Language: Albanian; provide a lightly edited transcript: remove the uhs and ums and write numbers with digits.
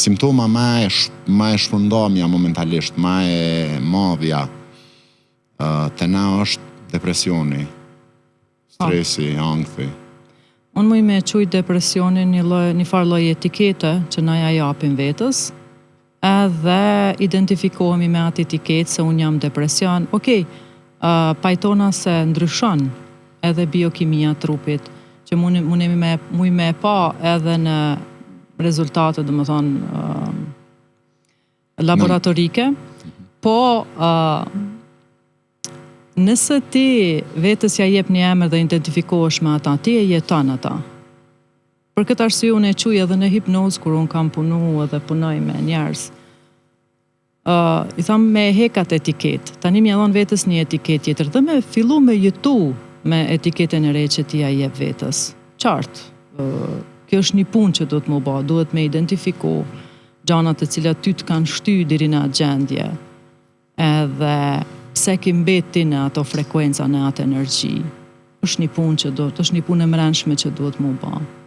Simptoma ma e sh, ma e shpërndamja momentalisht, ma e madhja uh, te na është depresioni, stresi, ankthi. Unë muj me e qujt depresionin një lloj, një farë lloj etikete që na ja japim vetës, edhe identifikohemi me atë etiketë se unë jam depresion. Okej, uh, pajtona se ndryshon edhe biokimia trupit, që mund, mundemi me, muj me e pa edhe në rezultate, dhe më thonë, uh, laboratorike, po uh, nëse ti vetës ja jep një emër dhe identifikohesh me ata, ti e jeton ata. Për këtë arsye unë e quaj edhe në hipnozë kur unë kam punu edhe punoj me njerëz. Uh, I tham me e hek atë etiketë. Tani më ja dhon vetes një etiketë tjetër dhe me fillu me jetu me etiketën e re që ti ja jep vetes. Qartë. Uh, kjo është një punë që duhet më bë, duhet me identifiku gjanat të cilat ty të kanë shty deri në atë gjendje. Edhe pse ki mbet ti në ato frekuenca, në atë energji. Është një punë që duhet, është një punë e mbrendshme që duhet më bë.